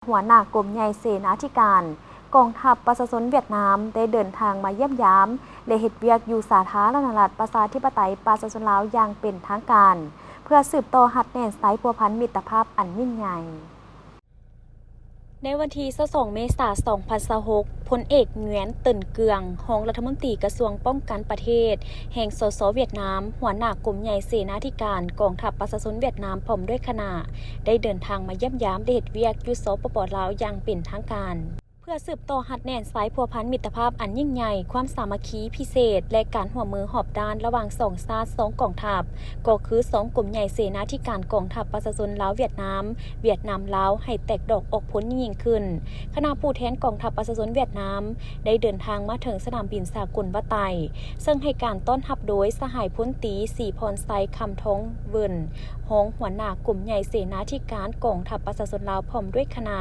ຫົວໜ້າກົມໃຫຍ່ເສນາທິການກອງທັບປະຊາຊົນຫວຽດນາມ ໄດ້ເດີນທາງມາຢ້ຽມຢາມ ແລະ ເຮັດວຽກຢູ່ສາທາລະນະລັດ ປະຊາທິປະໄຕ ປະຊາຊົນລາວ ຢ່າງເປັນທາງການ ເພື່ອສືບຕໍ່ຮັດແໜ້ນສາຍພົວພັນມິດຕະພາບອັນຍິ່ງໃຫຍ່. ໃນວັນທີຊາວສອງ ເມສາ ສອງພັນຊາວຫົກ, ພົນເອກ ຫງວຽນ ເຕີນເກືອງ ຮອງລັດຖະມົນຕີກະຊວງປ້ອງກັນປະເທດ ແຫ່ງ ສສ ຫວຽດນາມ, ຫົວໜ້າກົມໃຫຍ່ເສນາທິການກອງທັບປະຊາຊົນຫວຽດນາມ ພ້ອມດ້ວຍຄະນະ ໄດ້ເດີນທາງມາຢ້ຽມຢາມ ແລະ ເຮັດວຽກຢູ່ ສປປ ລາວ ຢ່າງເປັນທາງການ ເພື່ອສືບຕໍ່ຮັດແໜ້ນສາຍພົວພັນມິດຕະພາບອັນຍິ່ງໃຫຍ່, ຄວາມສາມັກຄີພິເສດ ແລະ ການຮ່ວມມືຮອບດ້ານລະຫວ່າງສອງຊາດ, ສອງກອງທັບ ກໍຄືສອງກົມໃຫຍ່ເສນາທິການກອງທັບປະຊາຊົນລາວ-ຫວຽດນາມ, ຫວຽດນາມ-ລາວ ໃຫ້ແຕກດອກອອກຜົນຍິ່ງໆຂຶ້ນ. ຄະນະຜູ້ແທນກອງທັບປະຊາຊົນຫວຽດນາມ ໄດ້ເດີນທາງມາເຖິງສະໜາມບິນສາກົນວັດໄຕ, ເຊິ່ງໃຫ້ການຕ້ອນຮັບໂດຍສະຫາຍພົນຕີ ສີພອນໄຊ ຄຳທອງເວີນ ຮອງຫົວໜ້າກົມໃຫຍ່ເສນາທິການກອງທັບປະຊາຊົນລາວ ພ້ອມດ້ວຍຄະນະ.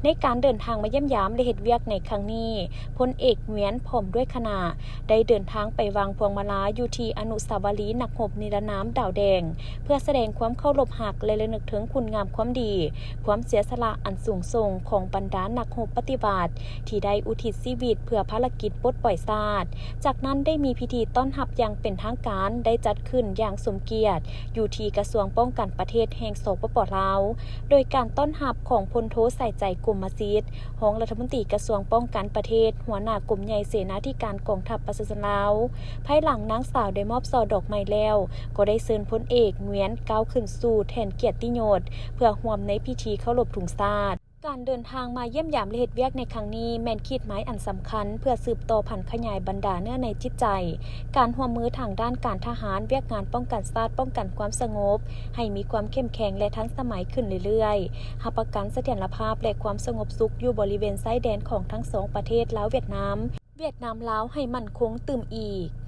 ໃນການເດີນທາງມາຢ້ຽມຢາມ ແລະ ເຮັດວຽກໃນຄັ້ງນີ້, ພົນເອກ ຫງວຽນ ພ້ອມດ້ວຍຄະນະ ໄດ້ເດີນທາງໄປວາງພວງມາລາຢູ່ທີ່ອະນຸສາວະລີນັກຮົບນິລະນາມດາວແດງ ເພື່ອສະແດງຄວາມເຄົາລົບຮັກ ແລະ ລະນຶກເຖິງຄຸນງາມຄວາມດີ, ຄວາມເສຍສະຫຼະອັນສູງສົ່ງຂອງບັນດານັກຮົບປະຕິວັດ ທີ່ໄດ້ອຸທິດຊີວິດເພື່ອພາລະກິດປົດປ່ອຍຊາດ. ຈາກນັ້ນໄດ້ມີພິທີຕ້ອນຮັບຢ່າງເປັນທາງການ ໄດ້ຈັດຂຶ້ນຢ່າງສົມກຽດຢູ່ທີ່ກະຊວງປ້ອງກັນປະເທດແຫ່ງ ສປປ ລາວ, ໂດຍການຕ້ອນຮັບຂອງພົນໂທ ສາຍໃຈ ກົມມະສິດ ຮອງລັດຖະມົນຕີກະຊວງປ້ອງກັນປະເທດ, ຫົວໜ້າກົມໃຫຍ່ເສນາທິການກອງທັບປະຊາຊົນລາວ. ພາຍຫຼັງນາງສາວໄດ້ມອບຊ່ອດອກໄມ້ແລ້ວ, ກໍໄດ້ເຊີນພົນເອກ ຫງວຽນ ກ້າວຂຶ້ນສູ່ແທ່ນກຽດຕິຍົດ ເພື່ອຮ່ວມໃນພິທີເຄົາລົບທຸງຊາດ. ການເດີນທາງມາຢ້ຽມຢາມ ແລະ ເຮັດວຽກໃນຄັ້ງນີ້ ແມ່ນຂີດໝາຍອັນສຳຄັນ ເພື່ອສືບຕໍ່ຜັນຂະຫຍາຍບັນດາເນື້ອໃນຈິດໃຈ, ການຮ່ວມມືທາງດ້ານການທະຫານ, ວຽກງານປ້ອງກັນຊາດ, ປ້ອງກັນຄວາມສະຫງົບ ໃຫ້ມີຄວາມເຂັ້ມແຂງ ແລະ ທັນສະໄໝຂຶ້ນເລື້ອຍໆ, ຮັບປະກັນສະຖຽນລະພາບ ແລະ ຄວາມສະຫງົບສຸກຢູ່ບໍລິເວນຊາຍແດນຂອງທັງສອງປະເທດ ລາວ-ຫວຽດນາມ, ຫວຽດນາມ-ລາວ ໃຫ້ໝັ້ນຄົງຕື່ມອີກ.